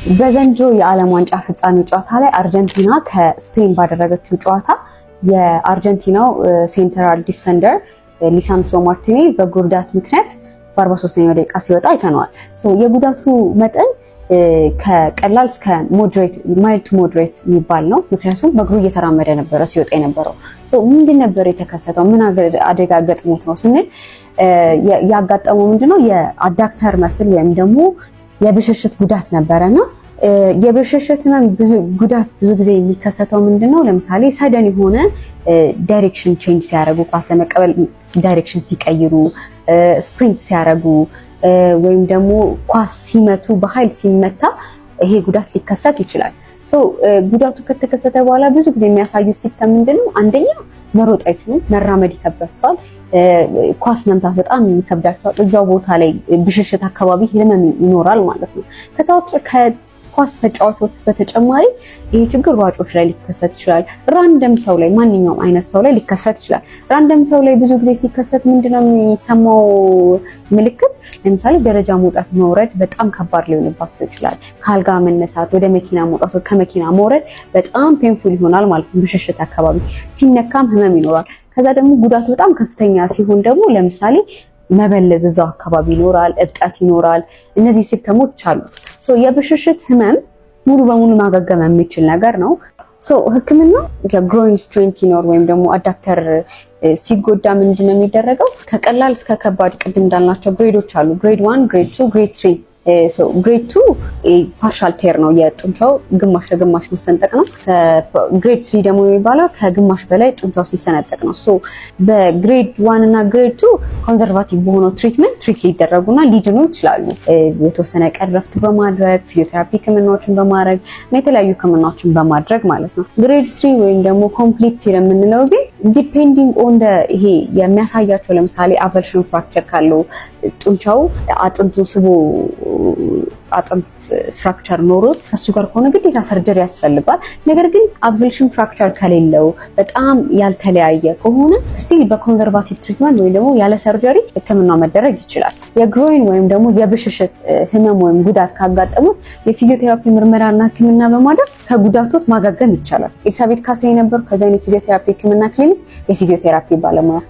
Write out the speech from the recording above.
በዘንድሮ የዓለም ዋንጫ ፍጻሜ ጨዋታ ላይ አርጀንቲና ከስፔን ባደረገችው ጨዋታ የአርጀንቲናው central defender ሊሳንድሮ ማርቲኔዝ በጉዳት ምክንያት በ43ኛው ደቂቃ ሲወጣ አይተነዋል። የጉዳቱ መጠን ከቀላል እስከ moderate፣ mild to moderate የሚባል ነው። ምክንያቱም በእግሩ እየተራመደ ነበረ ሲወጣ የነበረው። ምንድን ነበር የተከሰተው? ምን አደጋ ገጥሞት ነው ስንል ያጋጠመው ምንድነው የ adductor muscle ወይም ደግሞ የብሽሽት ጉዳት ነበረና የብሽሽት ህመም ብዙ ጉዳት ብዙ ጊዜ የሚከሰተው ምንድነው? ለምሳሌ sudden የሆነ direction change ሲያደርጉ፣ ኳስ ለመቀበል direction ሲቀይሩ፣ sprint ሲያደርጉ ወይም ደግሞ ኳስ ሲመቱ፣ በኃይል ሲመታ ይሄ ጉዳት ሊከሰት ይችላል። So ጉዳቱ ከተከሰተ በኋላ ብዙ ጊዜ የሚያሳዩት symptom ምንድነው? አንደኛ መሮጥ አይችሉም፣ መራመድ ይከብዳቸዋል፣ ኳስ መምታት በጣም ይከብዳቸዋል። እዛው ቦታ ላይ ብሽሽት አካባቢ ህመም ይኖራል ማለት ነው። ከኳስ ተጫዋቾች በተጨማሪ ይሄ ችግር ሯጮች ላይ ሊከሰት ይችላል። Random ሰው ላይ፣ ማንኛውም አይነት ሰው ላይ ሊከሰት ይችላል። Random ሰው ላይ ብዙ ጊዜ ሲከሰት ምንድነው የሚሰማው ምልክት? ለምሳሌ ደረጃ መውጣት መውረድ በጣም ከባድ ሊሆንባቸው ይችላል። ከአልጋ መነሳት፣ ወደ መኪና መውጣት፣ ከመኪና መውረድ በጣም painful ይሆናል ማለት ነው። ብሽሽት አካባቢ ሲነካም ህመም ይኖራል። ከዛ ደግሞ ጉዳቱ በጣም ከፍተኛ ሲሆን ደግሞ ለምሳሌ መበለዝ እዛው አካባቢ ይኖራል፣ እብጠት ይኖራል። እነዚህ symptom ኦች አሉት። So የብሽሽት ህመም ሙሉ በሙሉ ማገገም የሚችል ነገር ነው። So ህክምና የ groin strain ሲኖር ወይም ደግሞ adductor ሲጎዳ ምንድን ነው የሚደረገው? ከቀላል እስከ ከባድ ቅድም እንዳልናቸው grade ኦች አሉ። Grade 1፣ grade 2፣ grade 3። Grade 2 partial tear ነው፣ የጡንቻው ግማሽ ለግማሽ መሰንጠቅ ነው። Grade 3 ደግሞ የሚባለው ከግማሽ በላይ ጡንቻው ሲሰነጠቅ ነው። So በ grade 1 እና grade 2 conservative በሆነው treatment treat ሊደረጉና ሊድኑ ይችላሉ። የተወሰነ ቀን ረፍት በማድረግ፣ ፊዚዮቴራፒ ህክምናዎችን በማድረግ እና የተለያዩ ህክምናዎችን በማድረግ ማለት ነው። Grade 3 ወይም ደግሞ complete tear የምንለው ግን depending on ይሄ የሚያሳያቸው ለምሳሌ avulsion fracture ካለው፣ ጡንቻው አጥንቱ ስቦ አጥንት fracture ኖሮት ከሱ ጋር ከሆነ ግዴታ surgery ያስፈልጋል። ነገር ግን avulsion fracture ከሌለው፣ በጣም ያልተለያየ ከሆነ still በ conservative treatment ወይም ደግሞ ያለ surgery ህክምና መደረግ ይችላል። የ groin ወይም ደግሞ የብሽሽት ህመም ወይም ጉዳት ካጋጠሙት የፊዚዮቴራፒ ምርመራና ህክምና በማድረግ ከጉዳቶት ማገገም ይቻላል። ኤልሳቤት ካሳዬ ነበርኩ ከዛይን የፊዚዮቴራፒ ህክምና ክሊኒክ የፊዚዮቴራፒ ባለሙያ።